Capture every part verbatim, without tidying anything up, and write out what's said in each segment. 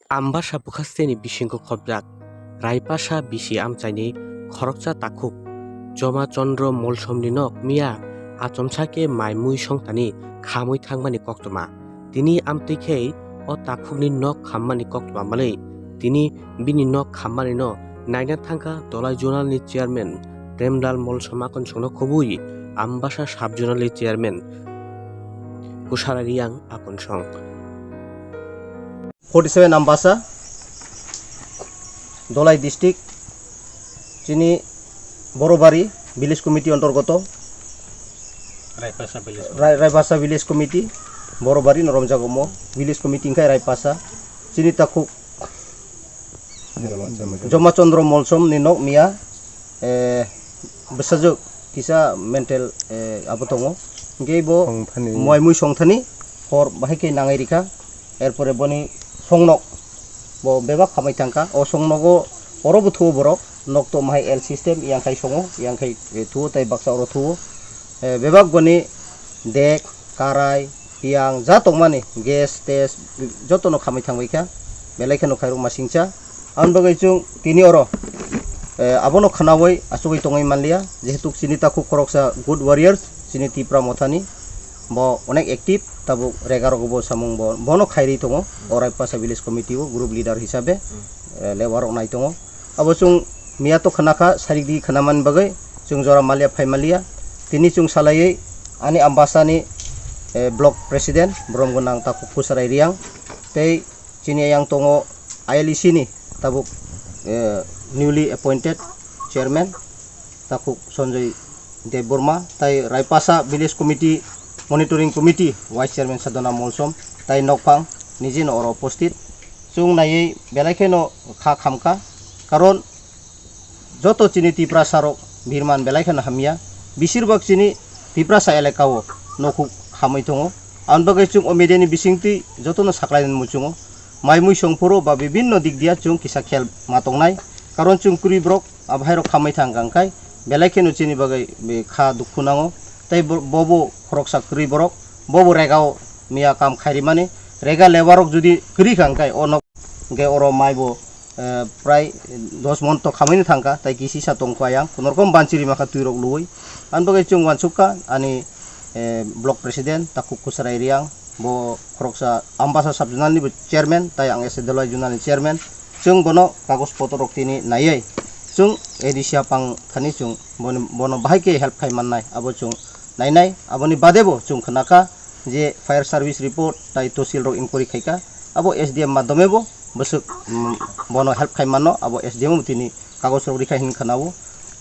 Ambasa bwkhasteni bisingo khopjak Raipasa bisi amchaini khoroksa takhuk Joma Chandra Molsomni nok miya achomsa khe mai mui songthani khamwi thangmani koktwma. Tini amtwi khe o takhukni nok khammani koktwma manwi tini bini nok khammanino naina thangkha Dholai Zonalni chairman Premlal Molsom akonsongno khobwi Ambasa sub zonalni chairman Kusara Riang akonsong. Forty seven Ambasa, Dholai district, chini Borobari village committee ontorgoto, Raipasa village. Rai-, Raipasa village committee, Borobari no romjago mo, village committee wngkha Raipasa, chini takhuk Joma Chandra Molsom ni nok miya, eh, bwsajwk kisa mental, eh, abo tongo. Hingke bo Songthani. Muai mui songthani hor bahai khe nangai rikha. Erpore boni songnok bo bebak khamai thangkha. O songnogo oro bo thuo borok. Nok to mahai L system, yang khai songo, yang khai, eh, thuo tai baksa oro thuo. Eh, bebak boni dek, karai, piyang ja tongmani gas tes jotono khamwi thangbaikha, belai kheno khairokma singcha. Aboni bagwi chwng tini oro, eh, abono khwnawi achugwi tongwi manliya, jehetu chini takhuk khoroksa good warriors, chini Tipra Mothani, bo onek active, tabuk rega rogo bo samung bo, bono khairwi tongo, o Raipasa village committee o group leader hisabe, eh, lewa rok nai tongo. Abo chwng miya to khwnakha, sarik di khwnamani bagwi chwng jora maliya phai maliya. Tini chwng salaiwi ani Ambasani, eh, block president, borom gwnang takhuk Kusrai Riang, tei chini yang tongo I L E C ni tabuk, eh, newly appointed chairman takhuk Sanjoy Debbarma, tai Raipasa Village Committee, Monitoring Committee, Vice Chairman Sadhana Molsom, tai nokphang nijino oro uposthit. Chwng naiwi belai kheno kha khamkha, karon joto chini Tiprasa rok birman belai kheno hamya, besirbak chini Tiprasa elaka o nokhuk khamwi tongo. Aboni bagwi chwng o media ni bisingtwi jotono saklainani muchungo, mai mui songphuru ba bibinno dik dia chwng kisa khel ma tongnai, karon chwng kwrwi borok abo hai rok khamwi thang kha, hwnkhe belai kheno chini bagwi be kha dukhu nango. Tei bo, bobo khoroksa kwrwi borok, bobo rega o miya kam khairi mani, rega lebar rok jodi kwrwi kha, hwnkhe o nok hwnkhe oro mai bo, eh, prai dos mon to khamwi thang kha, tei kisi sa tong kha yang, kono rokom banchiri ma kha twi rok luwi. Aboni bagwi chwng uansuk kha ani, eh, block president takhuk Kusrai Riang, bo khoroksa Ambasa sub zonal ni bo chairman, tai ang S A Dholai zonal ni chairman. Chwng bono kagoj potro rok tini naiwi chwng A D C aphang thani chwng boni, bono bahai khe help khai mannai abo chwng nainai. Aboni bade bo chwng khwnakha je fire service report tai tosil rok inquiry khaikha, abo S D M madhyome bo bwswk, mm, bono help khai manno, abo S D M bo tini kagoj rok rikha hin khwnao.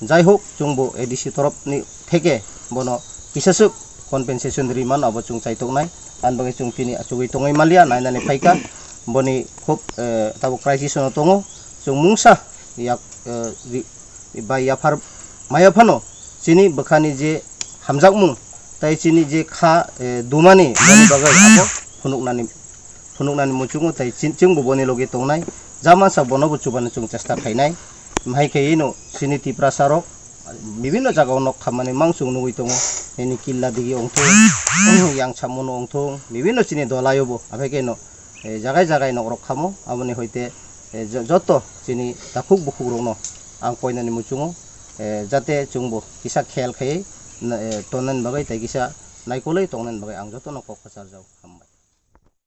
Jai hok, chwng bo A D C torop ni theke bono kisaswk compensation ri man abo chwng chaitoknai. Ani bagwi chwng tini achugwi tongwi manliya, nainani phaikha, boni khub, eh, tabuk crisis no tongo. Chwng mungsa yak, eh, ri-, bai yaphar maya phano chini bwkhani je hamjakmung tai chini je kha, eh, dumani boni bagwi abo phunuknani phunuknani muchungo tai chin-, chwngbo boni logi tongnai. Jamansa bonobo chubani chwng chesta khainai. Hai khe ino chini Tiprasa rok bibinno jagao nok khammani mang chwng nugwi tongo. Nini Killa digi ongthung, yang Chamunu ongthung, bibinno chini Dholai o bo. Aphai khe no, eh, jagai jagai nok rok khamo. Aboni hoite, eh, jo-, joto chini takhuk bukhuk rokno ang koinani muchungo, eh, jate chwngbo kisa khel khaiwi na, eh, tonnani bagwi tei kisa naikolwi tongnani bagwi ang jotono kok kwcharjao.